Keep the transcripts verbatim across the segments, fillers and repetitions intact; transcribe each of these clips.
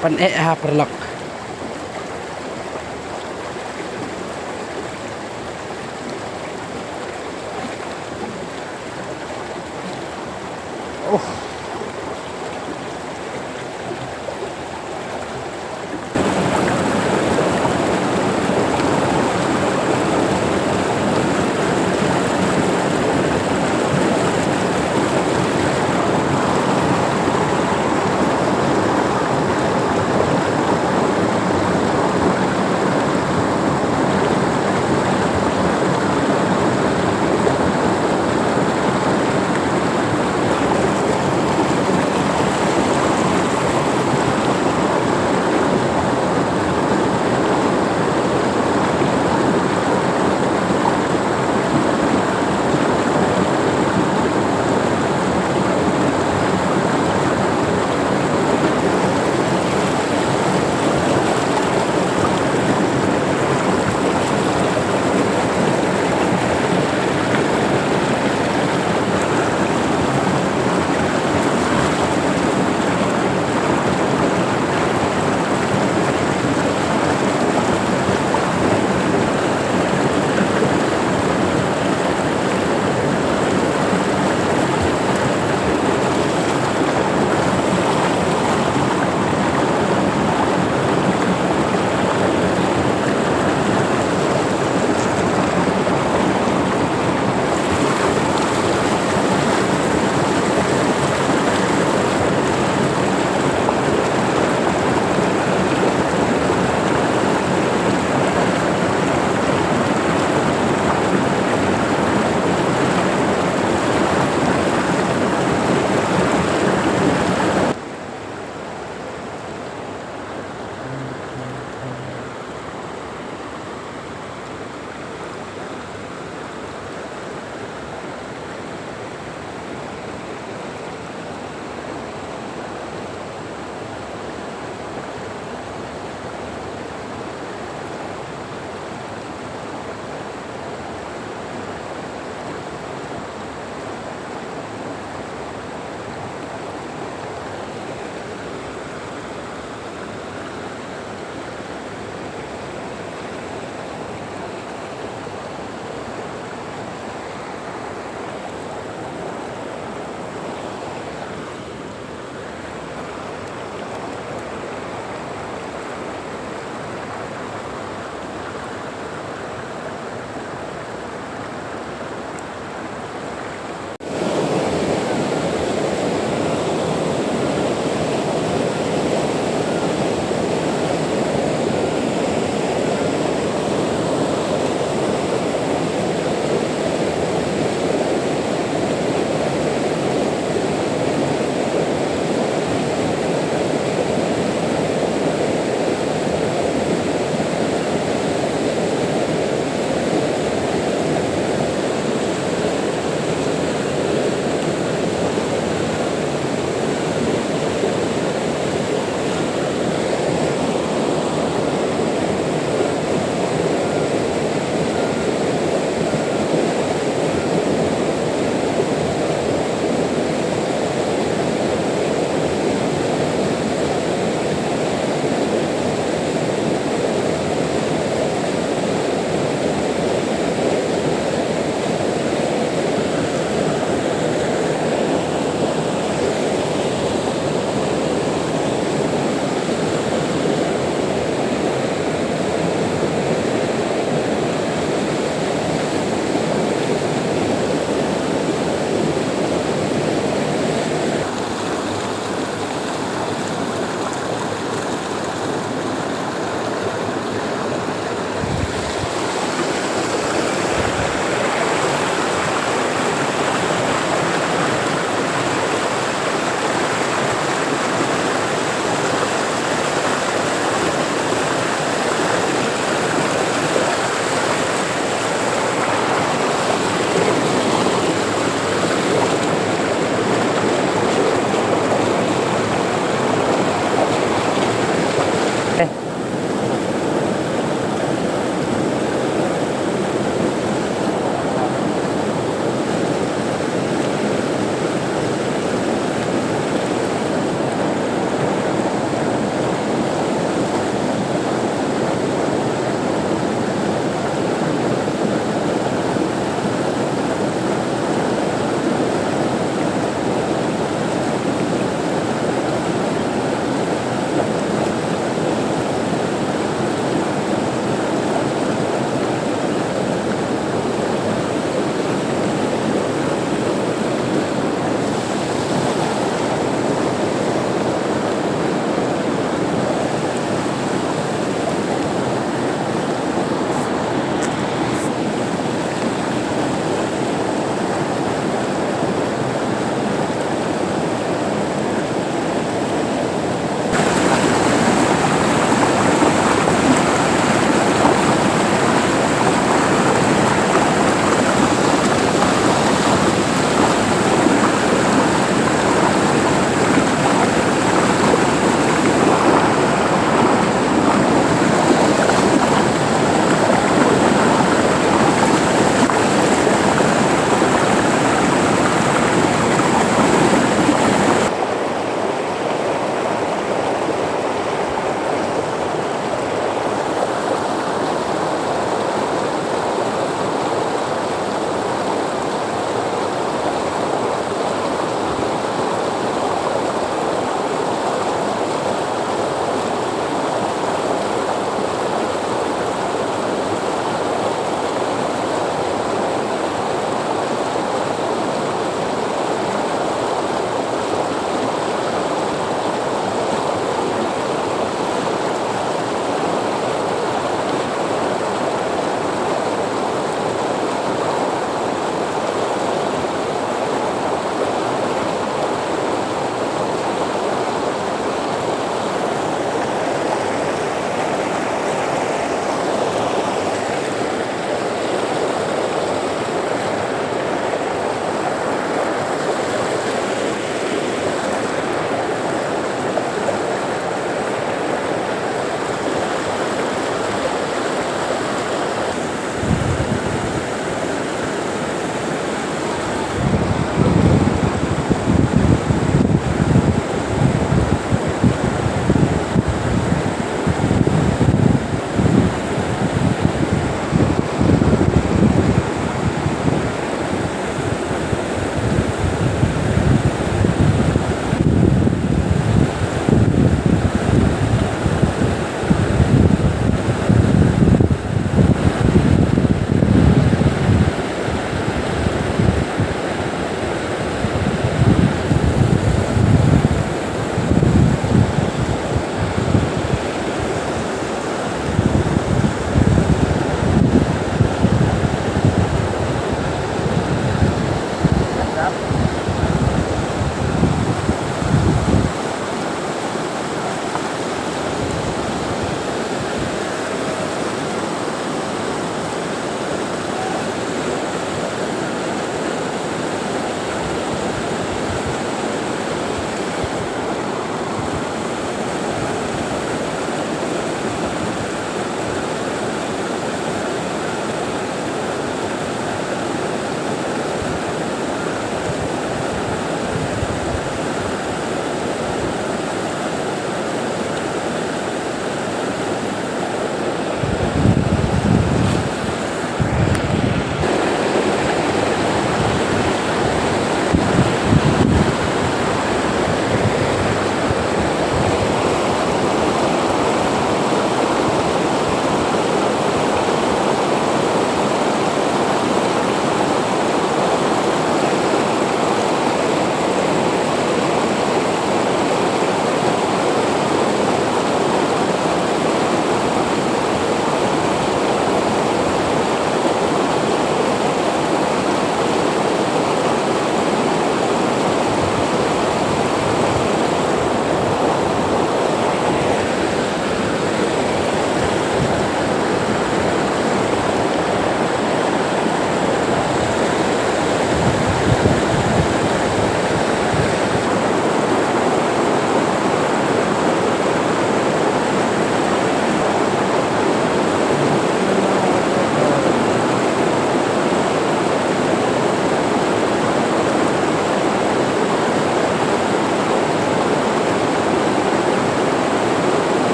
Pyneh ha paralok. Oh.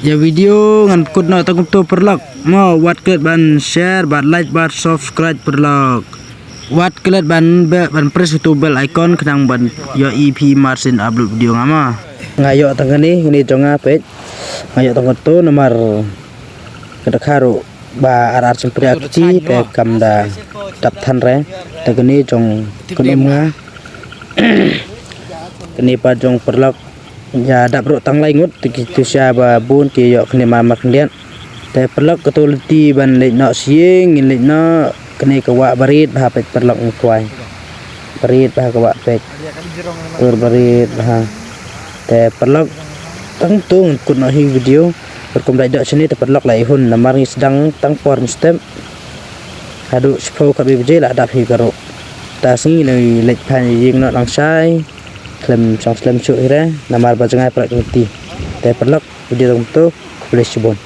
Ïa video ngan pynkut noh tang kumto paralok. Mo, wat klet ban share, bad like, bad subscribe paralok. Wat klet ban be, ban press uto bell icon khnang ban ïohi phi mar sien upload video nga mo. Nga ïoh tang kane, kane jong nga peit. Nga ïoh tang kumto namar ka dkhar ruh ba ar ar sympriak ti te kam da dap than re. Te kane jong kane nga. Kane pat jong paralok. Ïa dap ruh tang lai ngut te ki tu sha ba bun ki ïoh kane mar mar khyndiat. Te paralok kato lynti ban leit noh sha ïing ngin leit noh kane ka wah barit bha peit paralok ngi kwai. Barit bha ka wah peit. Ur barit bha. Te paralok tang tu ngan kut noh hi video. Rukom dai dok shane te paralok lai hun namar ngi sdang tang por mynstep. Haduh shiphew khatwei baje la dap hi ka ruh. Ta sngi ngi leit phan ïing noh nang shai. Khlem shong slem shuh hi re namar ba jngai prak ngi ti. Te paralok video tang tu khublei shibun.